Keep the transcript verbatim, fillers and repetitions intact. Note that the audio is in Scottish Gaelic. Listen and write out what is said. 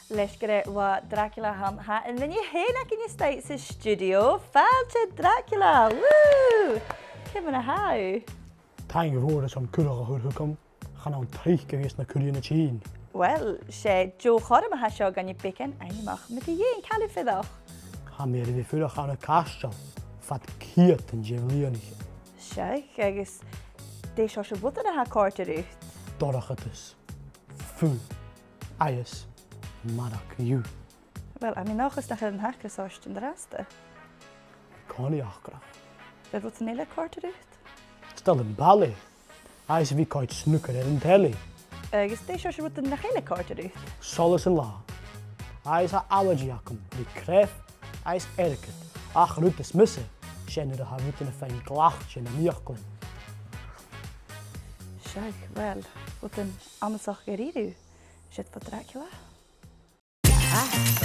Leis gur e latha Dracula a th' ann, tha an duine fhèin againn a-staigh san stiùidio, Fàilte Dracula! Woo! Ciamar a tha thu? Taing mhòr airson cuireadh a chur thugam. Chan ann tric a bhios na cuirean a' tighinn. Uill, 's e deagh chothrom a tha seo dhuinne beagan fhaighinn a-mach mu do dheidhinn, càit a bheil thu a' fuireach? Tha mi air a bhith a' fuireach ann an caisteal fad ceudan de bhliadhnaichean. Seadh, agus dè seòrsa rudan a tha a' còrdadh riut? Dorchadas. Fuil. Agus marag dhiubh. Uill, tha mi an dòchas nach eil an t-acras ort an-dràsta. Cò nì acras? A bheil rudan eile a' còrdadh riut? 'S toil leam ballet. Agus a bhith a' coimhead snooker air an telly. Agus dè seòrsa rudan nach eil a' còrdadh riut? Solas an latha. Agus tha allergy agam ri creamh agus airgead. Ach an rud as miosa, 's e nuair a tha rudan a' faighinn glac dha na m' fhiaclan. Seadh, uill, rudan annasach gu dearbh. Siud bho Dracula. Ah.